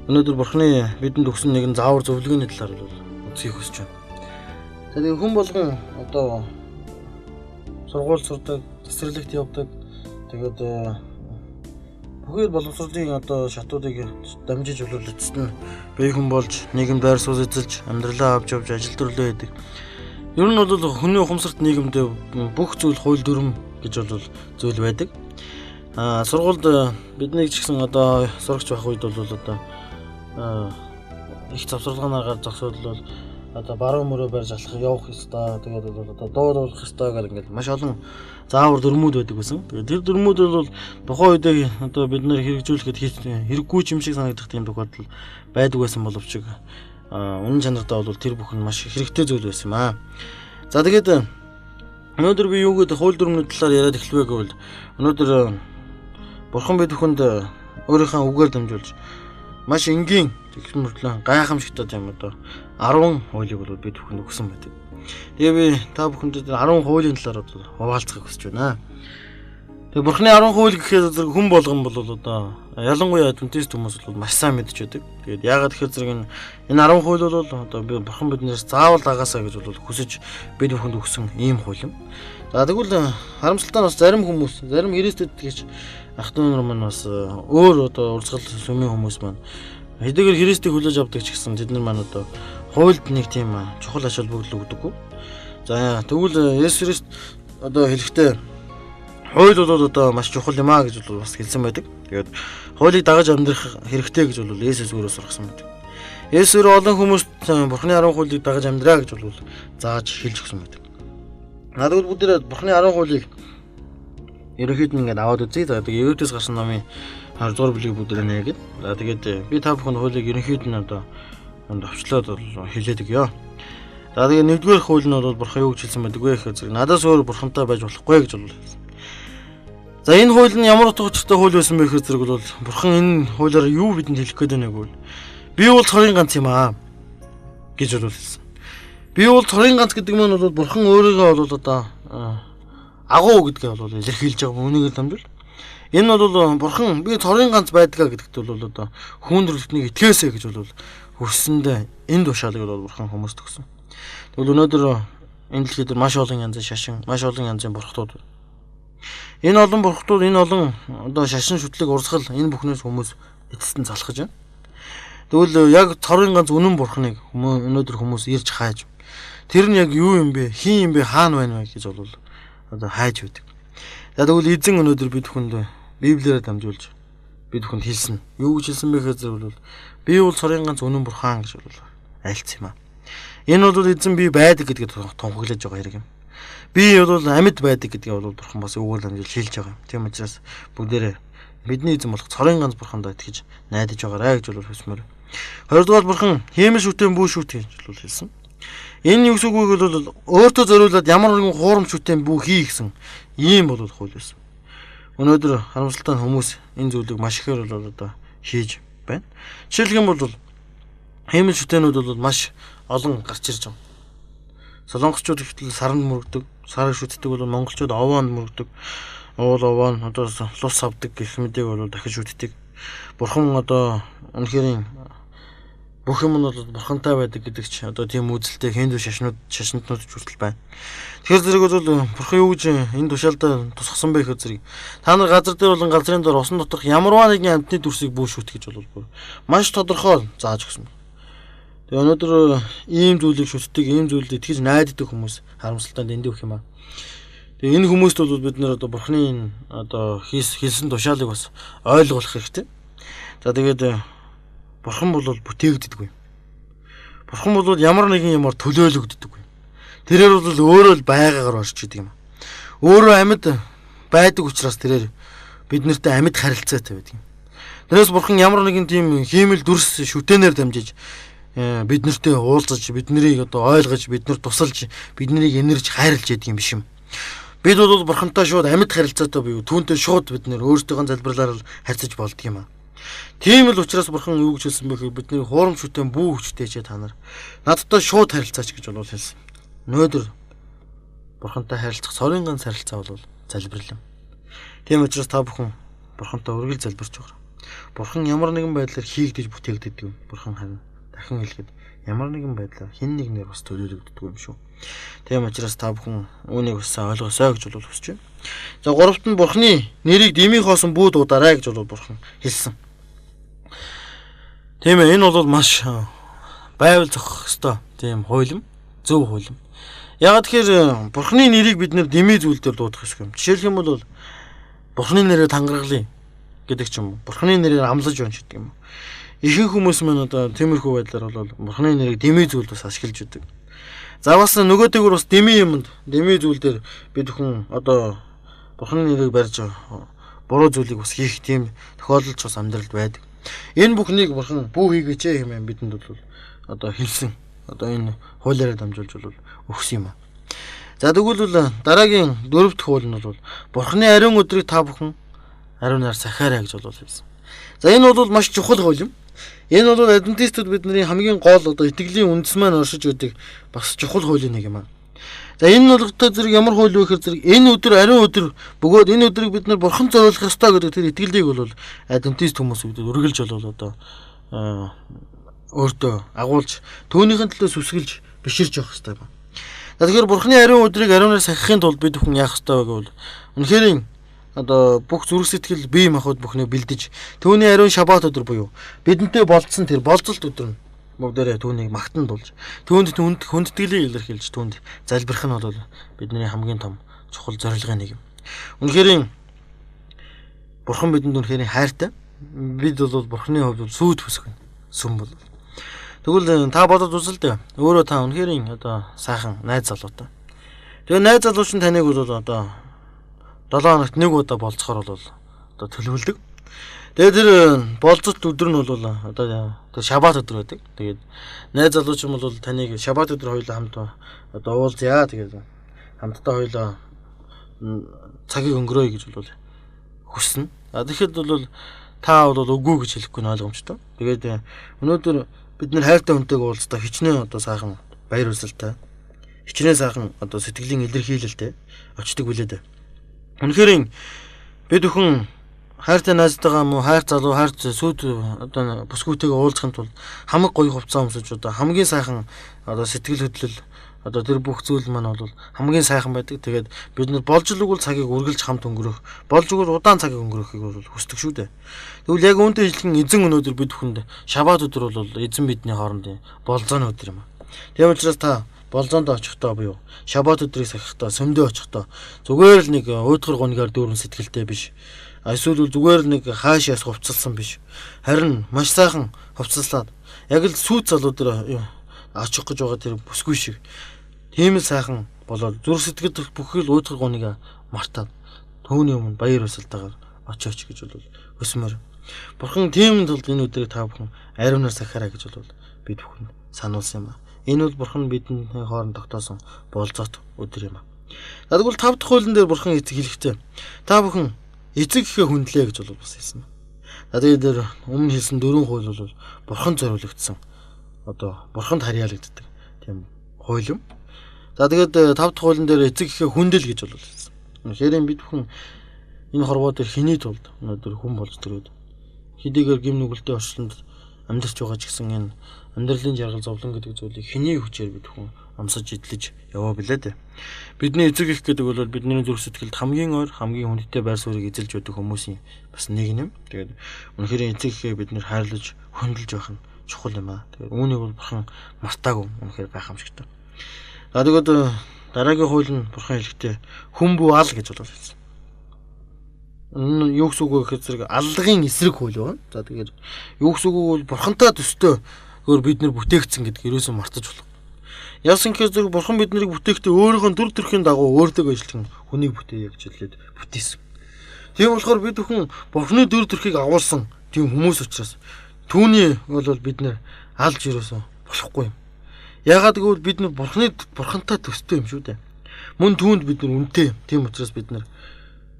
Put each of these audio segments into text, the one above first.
Өнөөдөр Бурхны бидэнд өгсөн нэгэн заавар зөвлөгөөний талаар бол үзхийг хүсэж байна. За тэгээ хүн болгон одоо сургууль сурдаг, цэцэрлэгт явдаг. Тэгээд бүхий л боловсролын одоо шатуудыг дамжиж бол эцэст нь бие хүн болж нийгэмд байр суурь эзэлж, амьдралаа авч явж ажил төрлөө хийдэг. Ер нь бол хүний ухамсарт нийгэмдээ бүх зүйл хууль дүрм гэж бол зүйл байдаг. Сургуульд бидний ч гэсэн одоо сурагч байх үед бол одоо их завсарлагаар гарч зогсоод бол одоо баруун мөрөө барьж алхах явах ёстой. Тэгээд бол одоо дуу дуулах ёстой гэх ингээд маш олон заавар дүрмүүд байдаг байсан. Тэгээд тэр дүрмүүд бол тухайн үедээ одоо бид нэр хэрэгжүүлэхэд хэрэггүй юм шиг санагдах тийм тохиолдол байдаг байсан боловч үнэн чанардаа бол тэр бүхэн маш хэрэгтэй зүйл байсан юм аа. За тэгээд өнөөдөр би юу гэдэг хууль дүрмний талаар яриад эхлэв гэвэл өнөөдөр Бурхан бид бүхэнд өөрийнхөө үгээр дамжуулж маш энгийн тэгсэн мөртлөө гайхамшигтай юм одоо 10 хуулийг бол бид бүхэнд өгсөн байдаг. Тэгээ би та бүхэнд 10 хуулийн талаар одоо хуваалцахыг хүсэж байна. Тэгээ Бурхны 10 хууль гэхээр зэрэг хүн болгон бол одоо ялангуяа адвентист хүмүүс бол маш сайн мэдж байдаг. Тэгээд яагаад гэхээр зэрэг энэ 10 хууль бол одоо би Бурхан биднээс заавал дагаасаа гэж бол хүсэж бид бүхэнд өгсөн ийм хууль юм. За тэгвэл харамсалтай нь бас зарим хүмүүс, зарим Христэд итгэж ах トゥ нар маань бас өөр одоо урсгал сүмийн хүмүүс маань хэдийгээр Христийг хүлээж авдаг ч гэсэн тэд нар маань одоо хуульд нэг тийм чухал ач холбогдол өгдөггүй. За тэгвэл Есүс Христ одоо хэлэхдээ хууль бол одоо маш чухал юм а гэж бол бас хэлсэн байдаг. Тэгээд хуулийг дагаж амьдрах хэрэгтэй гэж бол Есүс өөрөө сургасан байдаг. Есүс өөрөө олон хүмүүст Бурхны 10 хуулийг дагаж амьдраа гэж бол зааж хэлж өгсөн байдаг. Надад бүгдээрээ Бурхны 10 хуулийг ерөнхийд нь ингээд аваад үзье. За тэгээд Египтээс гарсан номын 20 дугаар бүлгийг бүгдээрээ нээгээд. За тэгээд би та бүхэн хуулийг ерөнхийд нь одоо товчлоод хэлээд өгье. За тэгээд нэгдүгээр хууль нь бол Бурхан юу гэж хэлсэн байдаг вэ гэхээр надаас өөр Бурхантай байж болохгүй гэж бол хэлсэн. За энэ хууль нь ямар утга учиртай хууль байсан бэ гэхээр зэрэг бол Бурхан энэ хуулиар юу бидэнд хэлэх гээд байна гэвэл би бол цорын ганц юм аа гэж бол хэлсэн. Би бол цорын ганц гэдэг нь бол Бурхан өөрийгөө бол одоо агуу гэдгээ бол илэрхийлж байгаа үүнийгээр дамжуул. Энэ бол Бурхан би цорын ганц байдгаа гэдэгт бол одоо хүн төрөлхтнийг итгээсэй гэж бол хүссэндээ энэ тушаалыг бол Бурхан хүмүүст өгсөн. Тэгвэл өнөөдөр энэ дэлхийд маш олон янзын шашин, маш олон янзын бурхтууд. Энэ олон бурхтууд, энэ олон одоо шашин шүтлэг урсгал энэ бүхнээс хүмүүс эцэст нь залхаж байна. Тэгвэл яг цорын ганц үнэн Бурханыг өнөөдөр хүмүүс ирж хайж тэр нь яг юу юм бэ? Хин юм бэ? Хаана байна вэ гэж бол одоо хайж байдаг. За тэгвэл эзэн өнөөдөр бид бүхэнд Библиэрээ дамжуулж бид бүхэнд хэлсэн. Юу гэж хэлсэн бэ гэхээр бол би бол цорын ганц үнэн Бурхан гэж бол айлцсан юм аа. Энэ бол эзэн би байдаг гэдгийг тунхаглаж байгаа хэрэг юм. Би бол амьд байдаг гэдгийг бол Бурхан бас үгээр дамжуулж хэлж байгаа юм. Тийм учраас бүгдээрээ бидний эзэн болох цорын ганц Бурхандаа итгэж найдаж байгаарай гэж бол хүсмээр. 20 дугаар Бурхан хиймэл шүтэн бүү шүт гэж бол хэлсэн. Энэ юу гэсэн үг вэ гэвэл өөртөө зориулаад ямар нэгэн хуурамч шүтэн бүү хий гэсэн ийм бол хууль байсан. Өнөөдөр харамсалтай нь хүмүүс энэ зүйлийг маш ихээр бол одоо хийж байна. Жишээлх юм бол хиймэл шүтэнүүд бол маш олон гарч ирж байгаа. Солонгосчууд ихтэл саранд мөрөгдөг, сарыг шүтдэг бол монголчууд овоонд мөрөгдөг. Уул овоон одоо лус авдаг гэх мэтэйг бол дахиж шүтдэг. Бурхан одоо үнэхээр бүх юм нь бол бурхантай байдаг гэдэг чи одоо тийм үзэлтэй хиндүү шашнууд шашинтнууд ч хүртэл байна. Тэгэхээр зэрэг бол бурхан юу гэж энэ тушаалдаа тусгасан бэ гэхээр зэрэг та нар газар дээр болон газрын дор усан доторх ямарваа нэгэн амьтны дүрсийг бүү шүт гэж бол маш тодорхой зааж өгсөн. Тэгээ өнөөдөр ийм зүйлийг шүтдэг, ийм зүйлд итгэж найддаг хүмүүс харамсалтай дэндүү их юм аа. Тэгээ энэ хүмүүст бол бид нэр одоо бурханы энэ одоо хийсэн тушаалыг бас ойлгох хэрэгтэй. За тэгээд Бурхан бол бүтээгддэггүй. Бурхан бол ямар нэгэн юмар төлөөлөгддөггүй. Тэрээр бол өөрөө л байгаагаар орж идэг юм. Өөрөө амьд байдаг учраас тэрээр бид нартай амьд харилцаатай байдаг юм. Тэрээс Бурхан ямар нэгэн тийм хиймэл дүрс шүтэнээр дамжиж бид нартэй уулзаж, бид нарыг одоо ойлгож, бид нар тусалж, бид нарыг энэрч хайрлаж яадаг юм биш юм. Бид бол Бурхантай шууд амьд харилцаатай буюу түүнтэй шууд бид нэр өөрсдийнхөө залбирлаар харьцаж болдго юм аа. Тийм л учраас Бурхан юу гэж хэлсэн бэ гэхээр бидний хуурамч шүтэн бүү хүчтэй ч та нар надтай шууд харилцаач гэж бол хэлсэн. Өнөөдөр Бурхантай харилцах цорын ганц харилцаа бол залбирал юм. Тийм учраас та бүхэн Бурхантай үргэлж залбирч байгаа. Бурхан ямар нэгэн байдлаар хийгдэж бүтээгддэг юм. Бурхан харин дахин хэлэхэд ямар нэгэн байдлаар хэн нэгнээр бас төлөөлөгддөг юм шүү. Тийм учраас та бүхэн үүнийг бас ойлгосоо гэж бол хүсэж байна. За гуравт нь Бурханы нэрийг дэмий хоосон бүү дуудаарай гэж бол Бурхан хэлсэн. Тийм ээ, энэ бол маш байвал зохих ёстой тийм хууль юм, зөв хууль юм. Яг тэгэхээр Бурханы нэрийг бид нэр дэмий зүйл дээр дуудах ёсгүй юм. Жишээлх юм бол Бурханы нэрээр тангаргалъя гэдэг ч юм уу. Бурханы нэрээр амлаж байна гэдэг юм уу. Ихэнх хүмүүс маань одоо тиймэрхүү байдлаар бол Бурханы нэрийг дэмий зүйлд бас ашиглаж байдаг. За бас нөгөөтэйгүр бас дэмий юмд, дэмий зүйл дээр бид хүн одоо Бурханы нэрийг барьж буруу зүйлийг бас хийх тийм тохиолдол ч бас амьдралд байдаг. Энэ бүхнийг Бурхан бүү хийгээч хэмээн бидэнд бол одоо хэлсэн. Одоо энэ хуулиараа дамжуулж бол өгсөн юм аа. За тэгвэл дараагийн дөрөв дэх хууль нь бол Бурханы ариун өдрийг та бүхэн ариунаар сахиарай гэж бол хэлсэн. За энэ бол маш чухал хууль юм. Энэ бол адвентистүүд бидний хамгийн гол одоо итгэлийн үндэс маань оршиж байдаг бас чухал хуулийн нэг юм аа. За энэ нь болготой зэрэг ямар хууль вэ гэхээр зэрэг энэ өдөр ариун өдөр бөгөөд энэ өдрийг бид нар Бурхан зориулах ёстой гэдэг тэр итгэлийг бол адвентист хүмүүс үргэлж бол одоо өөртөө агуулж түүнийхэн төлөө сүсгэлж биширч явах ёстой юм. За тэгэхээр Бурханы ариун өдрийг ариунаар сахихын тулд бид бүхэн яах ёстой вэ гэвэл үнэхээр одоо бүх зүрх сэтгэл бие махбод бүхнийг бэлдэж түүний ариун шабат өдөр буюу бидэнтэй болцсон тэр болцолт өдөр нь бүгдээрээ түүнийг магтан дуулж түүнд хүндэтгэлийг илэрхийлж түүнд залбирх нь бол бидний хамгийн том чухал зорилгын нэг юм. Үнэхээр Бурхан бидэнд үнэхээр хайртай. Бид бол Бурханы хувьд сүйт бүсгэн сүм бол. Тэгвэл та бодод үзэл дээ. Өөрөө та үнэхээр одоо сайхан найз залуутай. Тэгээ найз залуу чинь таныг бол одоо 7 хоногт нэг удаа болцохоор бол одоо төлөвлөдөг. Тэгээд тэр болцолт өдөр нь бол одоо тэр шабат өдөр байдаг. Тэгээд найз залуу чинь бол таныг шабат өдөр хоёулаа хамт одоо уулзъя. Тэгээд хамтдаа хоёулаа цагийг өнгөрөөе гэж бол хүснэ. А тэгэхэд бол та бол үгүй гэж хэлэхгүй нь ойлгомжтой. Тэгээд өнөөдөр бид нэр хайртай хүнтэйг уулзтаа хичнээн одоо сайхан баяр хөөрөлтэй, хичнээн сайхан одоо сэтгэлийн илэрхийлэлтэй очдөг үлээ дээ. Үнэхээр бид бүхэн хайртай найзтайгаа мөн хайр залуу хайр сүйт одоо бүсгүйтэйгээ уулзахын тулд хамаг гоё хувцас өмсөж одоо хамгийн сайхан одоо сэтгэл хөдлөл одоо тэр бүх зүйл маань бол хамгийн сайхан байдаг. Тэгээд бид нар болж л үгүй цагийг үргэлж хамт өнгөрөх, болж үгүй удаан цагийг өнгөрөхийг бол хүсдэг шүү дээ. Тэгвэл яг үүнтэй ижилхэн эзэн өнөөдөр бид бүхэнд шабат өдөр бол эзэн бидний хоорондын болзооны өдөр юм аа. Тийм учраас та болзоонд очихдоо буюу шабат өдрийг сахихдаа сөмдөө очихдоо зүгээр л нэг өөдгөр гунигаар дүүрэн сэтгэлтэй биш. Эсвэл зүгээр л нэг хааш яс хувцалсан биш. Харин маш сайхан хувцаслаад яг л сүйт залуу дээр очих гэж байгаа тэр бүсгүй шиг тийм л сайхан болоод зүрх сэтгэл бүхэл өөдгөр гунигаа мартаад түүний өмнө баяр баясгалтайгаар очооч гэж бол хүсмээр. Бурхан тийм тулд энэ өдрийг та бүхэн ариунаар сахиарай гэж бол бид бүхэн сануулсан юм аа. Энэ бол Бурхан бидний хооронд тогтоосон болзоот өдөр юм аа. За тэгвэл 5 дахь хуулийн дээр Бурхан эцэг хэлэхдээ та бүхэн эцэг гэхээ хүндлээ гэж бол бас хэлсэн. За тэгээд дээр өмнө хэлсэн 4 хууль бол Бурхан зориулагдсан. Одоо Бурханд харьяалагддаг тийм хууль юм. За тэгээд 5 дахь хуулийн дээр эцэг гэхээ хүндэл гэж бол хэлсэн. Тэгэхээр бид бүхэн энэ хорвоо дээр хэний тулд өнөөдөр хүн болж төрөөд хэдийгээр гим нүгэлтэй орчлонд амьдарч байгаа ч гэсэн энэ амьдралын жаргал зовлон гэдэг зүйлийг хэний хүчээр бид хүн амсаж идэлж яваа билээ дээ. Бидний эцэг их гэдэг бол бидний зүрх сэтгэлд хамгийн ойр, хамгийн хүндтэй байр суурийг эзэлж байдаг хүмүүсийн бас нэг юм. Тэгээд үнэхээр эцэг ихээ бид нэр хайрлаж, хүндэлж байх нь чухал юм аа. Тэгээд үүнийг бол Бурхан мартаагүй үнэхээр гайхамшигтай. За тэгээд дараагийн хууль нь Бурхан хэлэхдээ хүн бүү ал гэж бол хэлсэн. Юу гэсэн үг вэ гэхээр зэрэг аллагын эсрэг хууль байна. За тэгээд юу гэсэн үг вэ бол Бурхантай төстэй өөр бид нар бүтээгдсэн гэдгийг ерөөсөн мартаж болох. Яасан гэхээр зэрэг Бурхан биднийг бүтээхдээ өөрийнхөө дүр төрхийн дагуу өөртөө ажиллан хүнийг бүтээе гэж хэлээд бүтээсэн. Тийм болохоор бид бүхэн Бурханы дүр төрхийг агуулсан тийм хүмүүс учраас түүний бол бид нар алж ерөөсөн болохгүй юм. Яагаад гэвэл бид нар Бурхантай төстэй юм шүү дээ. Мөн түүнд бид нар үнэтэй. Тийм учраас бид нар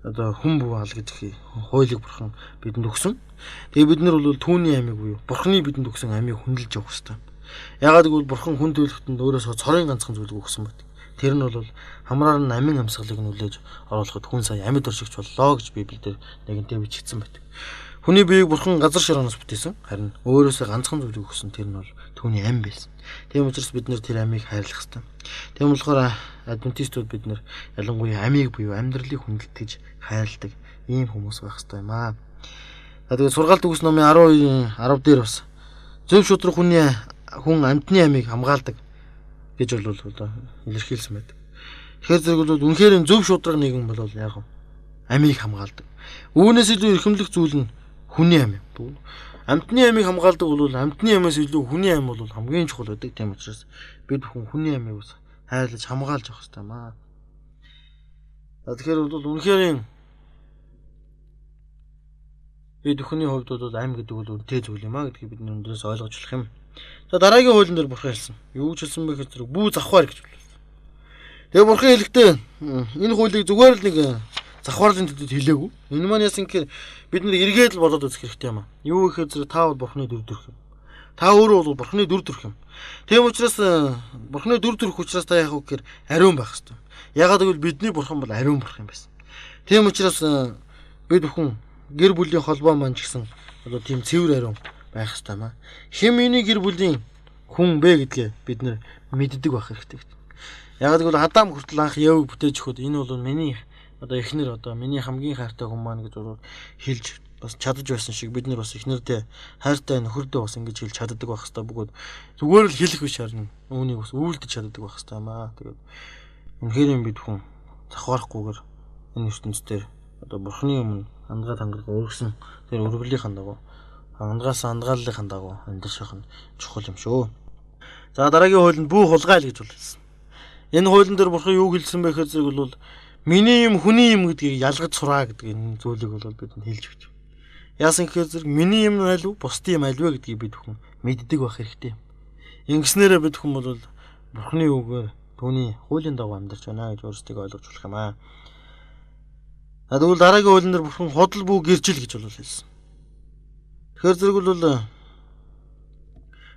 одоо хүн бүү ал гэдэг хуулийг Бурхан бидэнд өгсөн. Тэгээ бид нар бол түүний амийг буюу Бурханы бидэнд өгсөн амийг хүндэлж явах ёстой. Яагаад гэвэл Бурхан хүн төрөлхтөнд өөрөөсөө цорын ганцхан зүйлийг өгсөн байдаг. Тэр нь бол хамраар нь амин амьсгалыг нүлээж оруулахад хүн сая амьд оршигч боллоо гэж Библиэлд нэгэнтээ бичигдсэн байдаг. Хүний биеийг бурхан газар шороноос бүтээсэн. Харин өөрөөсөө ганцхан зүйлийг өгсөн, тэр нь бол түүний ам байсан. Тийм учраас бид нэр тэр амийг хайрлах ёстой. Тийм болохоор адвентистүүд бид нэр ялангуяа амийг буюу амьдралыг хүндэтгэж хайрладаг ийм хүмүүс байх ёстой юм аа. За тэгээд сургаалт үгс номын 10 10 дээр бас зөв шудраг хүний хүн амьтны амийг хамгаалдаг гэж бол одоо илэрхийлсэн байдаг. Тэгэхээр зэрэг бол үнэхээр зөв шудраг нэгэн бол яг амийг хамгаалдаг. Үүнээс илүү эрхэмлэх зүйл нь хүний ам юм. Амьтны амийг хамгаалдаг бол амьтны амаас илүү хүний ам бол хамгийн чухал байдаг. Тийм учраас бид бүхэн хүний амийг бас хайрлаж хамгаалж явах хэрэгтэй юм аа. За тэгэхээр бол үнэхээр бид бүхний хувьд бол ам гэдэг бол үнэтэй зүйл юм аа гэдгийг бид өнөөдрөөс ойлгож болох юм. За дараагийн хуулийн дээр бурхан хэлсэн. Юу гэж хэлсэн бэ гэхээр зэрэг бүү завхаар гэж хэлсэн. Тэгээ бурхан хэлэхдээ энэ хуулийг зүгээр л нэг завхаарлын төдөд хэлээгүй. Энэ маань яасан гэхээр бид нэр эргээд л болоод үзэх хэрэгтэй юм аа. Юу гэхээр зэрэг та бол бурханы дүр төрх юм. Та өөрөө бол бурханы дүр төрх юм. Тийм учраас бурханы дүр төрх учраас та яах вэ гэхээр ариун байх хэрэгтэй. Ягаад гэвэл бидний бурхан бол ариун бурхан юм байсан. Тийм учраас бид бүхэн гэр бүлийн холбоо маань ч гэсэн одоо тийм цэвэр ариун байх хэрэгтэй юм аа. Хэн миний гэр бүлийн хүн бэ гэдгээ бид нэр мэддэг байх хэрэгтэй. Ягаад гэвэл Адам хүртэл анх Евыг бүтээж өгөхөд энэ бол миний одоо эхнэр, одоо миний хамгийн хайртай хүн маань гэж хэлж бас чадаж байсан шиг бид нар бас эхнэрдээ хайртай нөхөрдөө бас ингэж хэлж чаддаг байх хэрэгтэй бөгөөд зүгээр л хэлэх биш харин үүнийг бас үйлдэж чаддаг байх хэрэгтэй юм аа. Тэгээд үнэхээр юм бид хүн завхаарахгүйгээр энэ ертөнцийн одоо бурхны өмнө андгаа тангараг өргөсөн тэр өргөлийнхэн дагуу андгаас андгааллынхан дагуу амьдрах нь чухал юм шүү. За дараагийн хуулинд бүү хулгайл гэж хэлсэн. Энэ хуулийн дээр бурхан юу хэлсэн бэ гэхээр зэрэг бол миний юм хүний юм гэдгийг ялгаж сураа гэдэг энэ зүйлийг бол бидэнд хэлж өгч. Яасан гэхээр зэрэг миний юм аль вэ, бусдын юм аль вэ гэдгийг бид бүхэн мэддэг байх хэрэгтэй. Ингэснээрээ бид бүхэн бол бурхны үгээр түүний хуулийн дагуу амьдарч байна гэж өөрсдийгөө ойлгож болох юм аа. За тэгвэл дараагийн хуулийн дээр бурхан худал бүү гэрчил гэж бол хэлсэн. Тэгэхээр зэрэг бол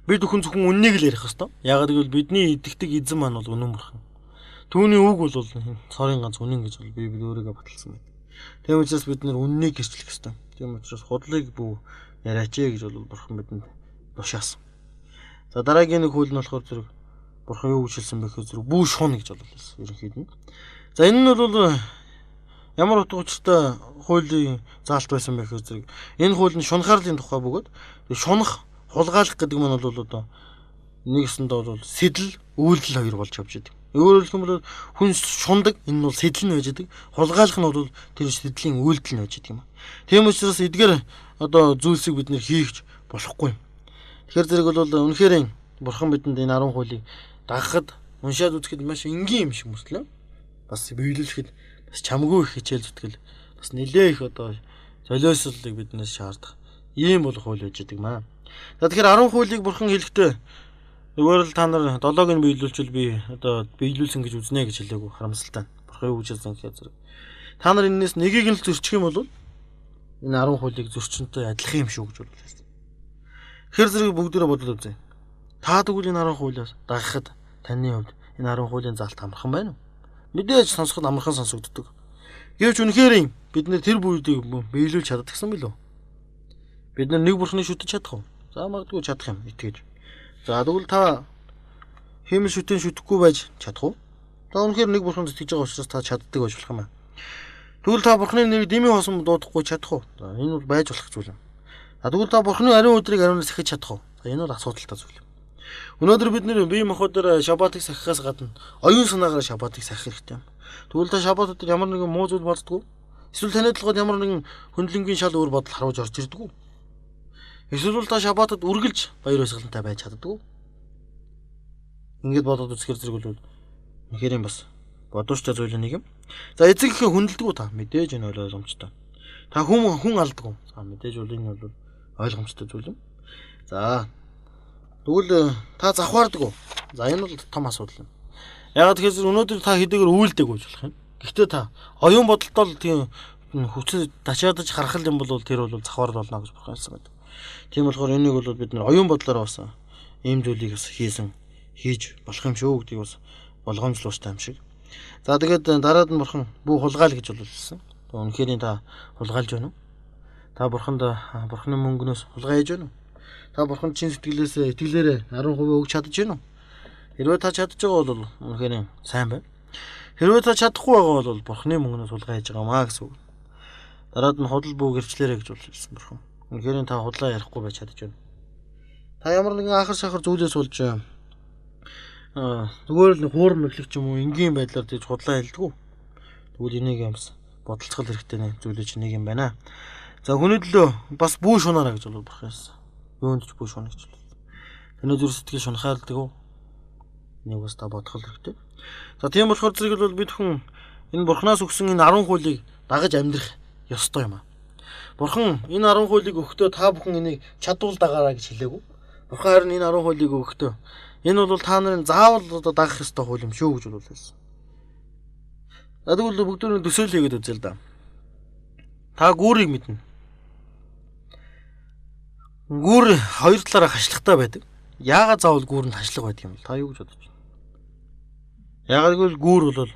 бид бүхэн зөвхөн үннийг л ярих ёстой. Яагаад гэвэл бидний итгэдэг эзэн маань бол үнэн бурхан. Түүний үг бол цорын ганц үнэн гэж бол би өөрийгөө баталсан байна. Тийм учраас бид нэр үннийг гэрчлэх ёстой. Тийм учраас худлыг бүү яриач ээ гэж бол бурхан бидэнд тушаасан. За дараагийн нэг хууль нь болохоор зэрэг бурхан юу гэж хэлсэн бэ гэхээр зэрэг бүү шун гэж бол хэлсэн ерөнхийд нь. За энэ нь бол ямар утга учиртай хуулийн заалт байсан бэ гэхээр зэрэг энэ хууль нь шунхаарлын тухай бөгөөд шунах, хулгайлах гэдэг нь бол одоо нэгсэндээ бол сэтэл, үйлдэл хоёр болж явж идэг. Өөрөөр хэлбэл хүн шундаг, энэ нь бол сэтэл нь байж идэг. Хулгайлах нь бол тэр сэдлийн үйлдэл нь байж идэг юм. Тийм учраас эдгээр одоо зүйлсийг бид нэр хийх болохгүй. Тэгэхээр зэрэг бол үнэхээр бурхан бидэнд энэ 10 хуулийг дагахад уншаад үзэхэд маш энгийн юм шиг мөртлөө бас биелүүлэхэд бас чамгүй их хичээл зүтгэл бас нэлээ их одоо золиослолыг биднээс шаардах ийм бол хууль байж идэг маа. За тэгэхээр 10 хуулийг бурхан хэлэхдээ зүгээр л та нар 7-ыг нь биелүүлчихвэл би одоо биелүүлсэн гэж үзнэ гэж хэлээгүй харамсалтай. Бурхан юу гэж хэлсэн гэхээр зэрэг та нар энэс нэгийг нь л зөрчих юм бол энэ 10 хуулийг зөрчинтэй адилхан юм шүү гэж хэлсэн. Тэгэхээр зэрэг бүгдээрээ бодол үзье. Та тэгвэл энэ 10 хуулиас дагахад таны хувьд энэ 10 хуулийн заалт амархан байна уу? Мэдээж сонсоход амархан сонсогддог. Гэвч үнэхээр бид нэр тэр бүрүүдийг биелүүлж чаддагсан билүү? Бид нар нэг бурхны шүтэж чадах уу? За магадгүй чадах юм итгэж. За тэгвэл та хиймэл шүтэн шүтэхгүй байж чадах уу? Та үнэхээр нэг бурхан зүтгэж байгаа учраас та чаддаг байж болох юм аа. Тэгвэл та бурхны нэрийг дэмий хосон дуудахгүй чадах уу? За энэ бол байж болох зүйл юм. За тэгвэл та бурхны ариун өдрийг ариунаас сахиж чадах уу? За энэ бол асуудалтай зүйл юм. Өнөөдөр бид нэр бие махбодоор шабатыг сахихаас гадна оюун санаагаар шабатыг сахих хэрэгтэй юм. Тэгвэл та шабат өдөр ямар нэгэн муу зүйл боддгоо? Эсвэл таны толгойд ямар нэгэн хөндлөнгийн шал өөр бодол харууж орж ирдэг үү? Эсвэл та шабатад үргэлж баяр баясгалантай байж чаддаг уу? Ингээд бодоод үзэхэр зэрэг бол үнэхээр юм бас бодууштай зүйл нэг юм. За эцэг ихээ хүндэлдэг үү та? Мэдээж энэ бол ойлгомжтой. Та хүн алддаг уу? За мэдээж бол энэ бол ойлгомжтой зүйл юм. За тэгвэл та завхаардаг уу? За энэ бол том асуудал юм. Яагаад гэхээр өнөөдөр та хэдийгээр үйлдэг байж болох юм. Гэхдээ та оюун бодолтой л тийм хүчээр дачаадаж харах юм бол тэр бол завхаар болно гэж бурхан хэлсэн байдаг. Тийм болохоор энийг бол бид нар оюун бодлоор бас ийм зүйлийг бас хийж болох юм шүү гэдгийг бас болгоомжлууштай юм шиг. За тэгээд дараад нь бурхан бүү хулгайл гэж бол хэлсэн. Үнэхээр та хулгайлж байна уу? Та бурханд бурхны мөнгнөөс хулгай хийж байна уу? Та бурханд чин сэтгэлээс итгэлээрээ 10% өгч чадаж байна уу? Хэрвээ та чадж байгаа бол үнэхээр сайн байна. Хэрвээ та чадахгүй байгаа бол бурхны мөнгнөөс хулгай хийж байгаа маа гэсэн үг. Дараад нь худал бүү гэрчлээрэй гэж хэлсэн бурхан. Үнэхээр та худлаа ярихгүй байж чадаж байна. Та ямар нэгэн ахар шахар зүйлээс болж зүгээр л хуурам мэхлэх ч юм уу энгийн байдлаар тийж худлаа хэлдэг үү? Тэгвэл энийг юм бас бодолцох хэрэгтэй нэг зүйлээ чи нэг юм байна. За хүний төлөө бас бүү шунаараа гэж бол бурхан хэлсэн. Юунд ч бүү шуна гэж бол. Таны зүрх сэтгэл шунахаардаг уу? Энийг бас та бодох хэрэгтэй. За тийм болохоор зэрэг бол бид хүн энэ бурхнаас өгсөн энэ 10 хуулийг дагаж амьдрах ёстой юм аа. Бурхан энэ 10 хуулийг өгөхдөө та бүхэн энийг чадвал дагаараа гэж хэлээгүй. Бурхан харин энэ 10 хуулийг өгөхдөө энэ бол та нарын заавал одоо дагах ёстой хууль юм шүү гэж бол хэлсэн. За тэгвэл бүгдөө төсөөл хийгээд үзье л да. Та гүүрийг мэднэ. Гүүр хоёр талаараа хашлахтай байдаг. Яагаад заавал гүүрэнд хашлага байдаг юм бол та юу гэж бодож байна? Яагаад гэвэл гүүр бол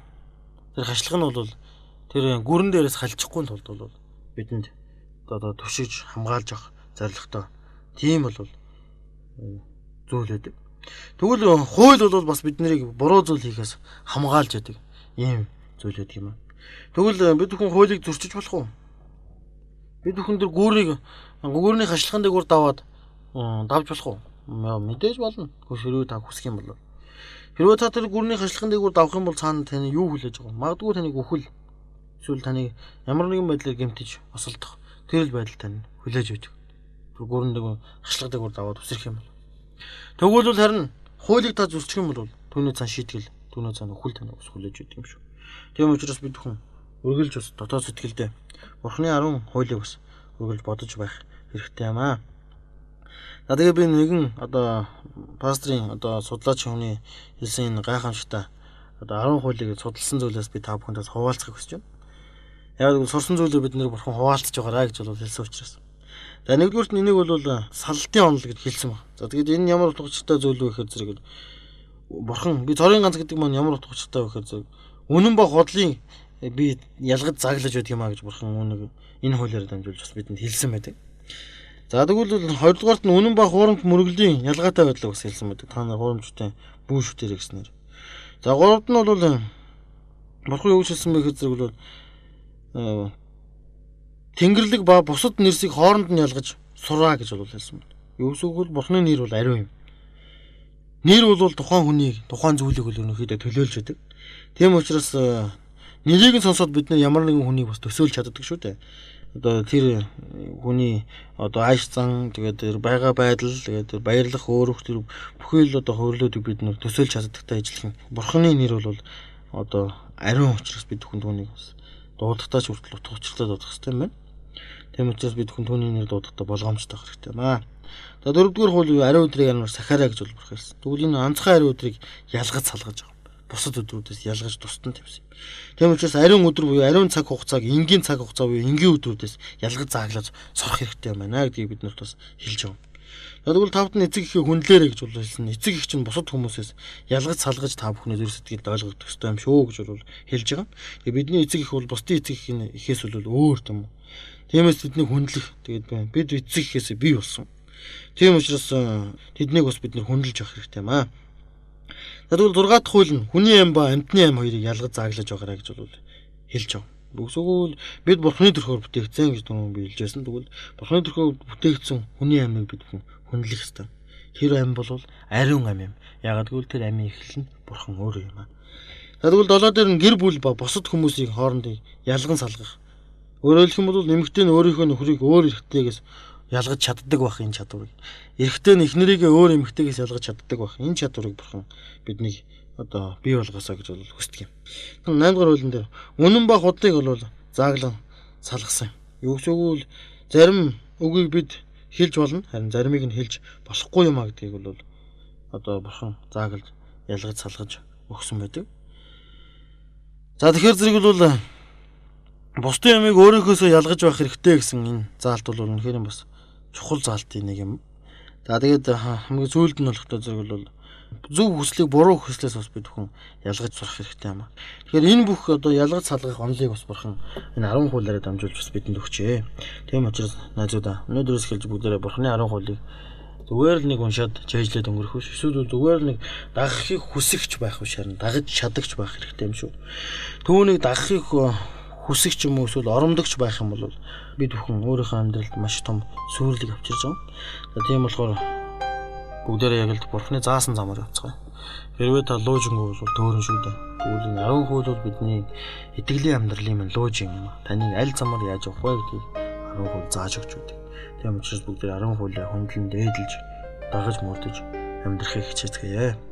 тэр хашлага нь бол тэр гүрэн дээрээс халчихгүй тулд бол бидэнд одоо түшиж хамгаалж авах зорилготой тийм бол зүйл байдаг. Тэгвэл хууль бол бас бид нарыг буруу зүйл хийхээс хамгаалж яадаг ийм зүйл байдаг юм аа. Тэгвэл бид бүхэн хуулийг зөрчиж болох уу? Бид бүхэн тэр гүүрийг гүүрний хашлахын дээгүүр даваад давж болох уу? Мэдээж болно. Хэрвээ та хүсэх юм бол. Хэрвээ та тэр гүрний хашлахын дээгүүр давах юм бол цаана таны юу хүлээж байгаа вэ? Магадгүй таныг үхэл эсвэл таныг ямар нэгэн байдлаар гэмтэж осолдох тэр л байдал тань хүлээж байдаг. Тэр гүрэн дээгүүр хашлах дээгүүр даваад үсрэх юм бол. Тэгвэл харин хуулийг та зөрчих юм бол түүний цаан шийтгэл, түүний цаан үхэл таныг ус хүлээж байдаг юм шүү. Тийм учраас бид хүн үргэлж бас дотоод сэтгэлдээ Бурхны 10 хуулийг бас үргэлж бодож байх хэрэгтэй юм аа. За тэгээ би нэгэн одоо пастрын одоо судлаач хүний хэлсэн энэ гайхамшигтай одоо 10 хуулийг судалсан зүйлээс би та бүхэндээ хуваалцахыг хүсэж байна. Яг л сурсан зүйлээ бид нэр бурхан хуваалцаж байгаарай гэж бол хэлсэн учраас. За нэгдүгüүрт нь энийг бол салтын онол гэж хэлсэн баг. За тэгээд энэ ямар утга учиртай зүйл вэ гэхээр зэрэг бурхан би цорын ганц гэдэг маань ямар утга учиртай вэ гэхээр зэрэг үнэн ба худлын би ялгаж заглаж байдаг юм а гэж бурхан үүнийг энэ хуулиар дамжуулж бас бидэнд хэлсэн байдаг. За тэгвэл хоёрдугаарт нь үнэн ба хуурамч мөргөлийн ялгаатай байдлыг бас хэлсэн байдаг. Та нар хуурамчтай бүү шүтэрэй гэснээр. За гуравд нь бол бурхан юу гэж хэлсэн бэ гэхээр зэрэг бол Тэнгэрлэг ба бусад нэрсийг хооронд нь ялгаж сураа гэж бол хэлсэн байна. Юу гэсэн үг бол бурхны нэр бол ариун юм. Нэр бол тухайн хүнийг, тухайн зүйлийг бол ерөнхийдөө төлөөлж байдаг. Тийм учраас нэрийг нь сонсоод бид нар ямар нэгэн хүнийг бас төсөөлж чаддаг шүү дээ. Одоо тэр хүний одоо ааш зан, тэгээд тэр байгаа байдал, тэгээд тэр баярлах, өөрөх тэр бүхий л одоо хувирлуудыг бид нар төсөөлж чаддагтай ажиллах. Бурхны нэр бол одоо ариун учраас бид хүн түүнийг бас дуудахтаа ч хүртэл утга учиртай дуудах хэрэгтэй юм байна. Тийм учраас бид хүн түүний нэр дуудахдаа болгоомжтой байх хэрэгтэй юм аа. За дөрөвдүгээр хууль ариун өдрийг ямар сахиараа гэж бол бурхан хэлсэн. Тэгвэл энэ онцгой ариун өдрийг ялгаж салгаж байгаа. Бусад өдрүүдээс ялгаж тусдан тавьсан юм. Тийм учраас ариун өдөр буюу ариун цаг хугацааг энгийн цаг хугацаа буюу энгийн өдрүүдээс ялгаж зааглаж сурах хэрэгтэй юм байна гэдгийг бид нарт бас хэлж байгаа. Тэгвэл тавд нь эцэг эхээ хүндлээрэй гэж бол хэлсэн. Эцэг эх чинь бусад хүмүүсээс ялгаж салгаж та бүхний зүрх сэтгэлд ойлгох ёстой юм шүү гэж бол хэлж байгаа. Тэгээ бидний эцэг эх бол бусдын эцэг эхээс бол өөр юм. Тиймээс тэднийг хүндлэх тэгээд байна. Бид эцэг эхээсээ бий болсон. Тийм учраас тэднийг бас бид нэр хүндэлж явах хэрэгтэй юм аа. Тэгвэл 6 дахь хууль нь хүний ам ба амьтны ам хоёрыг ялгаж зааглаж байгаарай гэж бол хэлж байгаа. Үгүйсгүүл бид бурхны төрхөөр бүтээгдсэн гэж түрүүн би хэлж байсан. Тэгвэл бурхны төрхөөр бүтээгдсэн хүний амийг бид хүндлэх ёстой. Тэр ам бол ариун ам юм. Яагаад гэвэл тэр амийн эхлэл нь бурхан өөрөө юм аа. Тэгвэл 7 дээр нь гэр бүл ба бусад хүмүүсийн хоорондын ялган салгах. Өөрөөр хэлэх юм бол эмэгтэй нь өөрийнхөө нөхрийг өөр эрэгтэйгээс ялгаж чаддаг байх энэ чадварыг. Эрэгтэй нь эхнэрийгээ өөр эмэгтэйгээс ялгаж чаддаг байх энэ чадварыг бурхан биднийг одоо бий болгосоо гэж бол хүсдэг юм. 8 дугаар хуулийн дээр үнэн ба худлыг бол зааглан салгасан. Юу гэсэн үг вэ? Зарим үгийг бид хэлж болно, харин заримыг нь хэлж болохгүй юм а гэдгийг бол одоо бурхан зааглаж ялгаж салгаж өгсөн байдаг. За тэгэхээр зэрэг бол бусдын ямыг өөрийнхөөсөө ялгаж байх хэрэгтэй гэсэн энэ заалт бол үнэхээр бас чухал заалтын нэг юм. За тэгээд хамгийн сүүлд нь болохтой зэрэг бол Зөв хүслийг буруу хүслээс бас бид хүн ялгаж сурах хэрэгтэй юм аа. Тэгэхээр энэ бүх одоо ялгаж салгах онолыг бас бурхан энэ 10 хуулиараа дамжуулж бас бидэнд өгчээ. Тийм учраас найзуудаа өнөөдрөөс эхэлж бүгдээрээ бурханы 10 хуулийг зүгээр л нэг уншаад чэйжлээд өнгөрөх биш. Эсвэл зүгээр л нэг дагахыг хүсэгч байх биш, харин дагаж чадагч байх хэрэгтэй юм шүү. Түүнийг дагахыг хүсэгч юм уу эсвэл оромдогч байх юм бол бид бүхэн өөрийнхөө амьдралд маш том сүрлэг авчирж байгаа. За тийм болохоор бүгдээрээ яг л бурхны заасан замаар явцгаая. Хэрвээ та луужингүй бол төөрөн шүү дээ. Тэгвэл энэ 10 хууль бол бидний итгэлийн амьдралын минь луужин юм. Таныг аль замаар яаж явах вэ гэдгийг 10 хууль зааж өгч өгдөг. Тийм учраас бүгдээр 10 хуулийг хөндлөн дээдэлж дагаж мөрдөж амьдрахыг хичээцгээе.